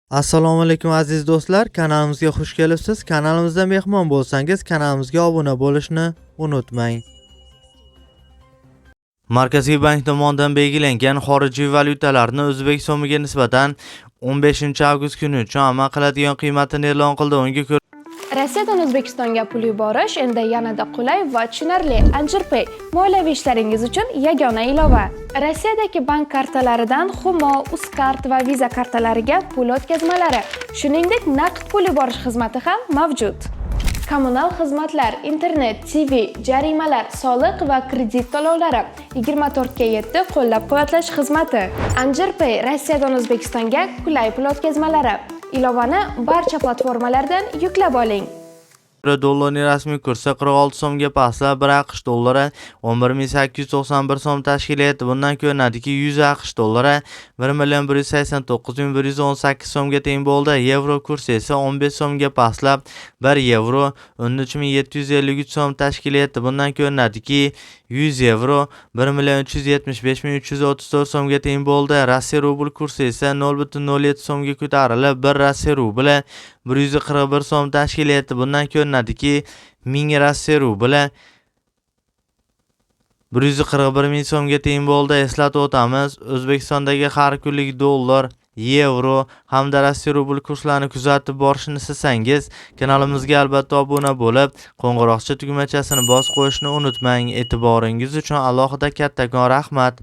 Assalomu alaykum, aziz do'stlar, kanalimizga xush kelibsiz. Kanalimizda mehmon bo'lsangiz, kanalimizga obuna bo'lishni unutmang. Markaziy bank tomonidan belgilangan xorijiy valyutalarni o'zbek so'miga nisbatan 15 avgust kuni uchun amal qiladigan qiymatini e'lon qildi. Unga ko'ra, Rossiyadan O'zbekistonga pul yuborish endi yanada qulay va tushunarli. Anjirpay moliyaviy ishlaringiz uchun yagona ilova. Rossiyadagi bank kartalaridan Humo, Uzcard va Visa kartalariga pul o'tkazmalari, shuningdek, naqd pul yuborish xizmati ham mavjud. Kommunal xizmatlar, internet, TV, jarimalar, soliq va kredit to'lovlari, 24:7 qo'llab-quvvatlash xizmati. Anjirpay Rossiyadan O'zbekistonga qulay pul o'tkazmalari. Ilovani barcha platformalardan yuklab oling. Dollarning rasmiy kursi 46 so'mga pastlab, 1 AQSh dollari 11 891 so'm tashkil etdi. Bundan ko'rinadiki, 100 AQSh dollari 1 million 189 ming 118 so'mga teng bo'ldi. Yevro kursi esa 15 so'mga pastlab, 1 yevro 13 ming 753 so'm tashkil etdi. Bundan ko'rinadiki, 100 yevro 1 million 375 ming 334 so'mga teng bo'ldi. Rossiya rubl kursi esa 0,07 so'mga ko'tarilib, 1 Rossiya rubli 141 so'm tashkil etdi. Bundan ko'rinadiki, 1000 Rossiya rubli 141 ming so'mga teng bo'ldi. Eslatib o'tamiz, O'zbekistondagi har kunlik dollar, yevro hamda Rossiya rubl kurslarini kuzatib borishni istasangiz, kanalimizga albatta obuna bo'lib, qo'ng'iroqcha tugmachasini bosib qo'yishni unutmang. E'tiboringiz uchun alohida kattakon rahmat.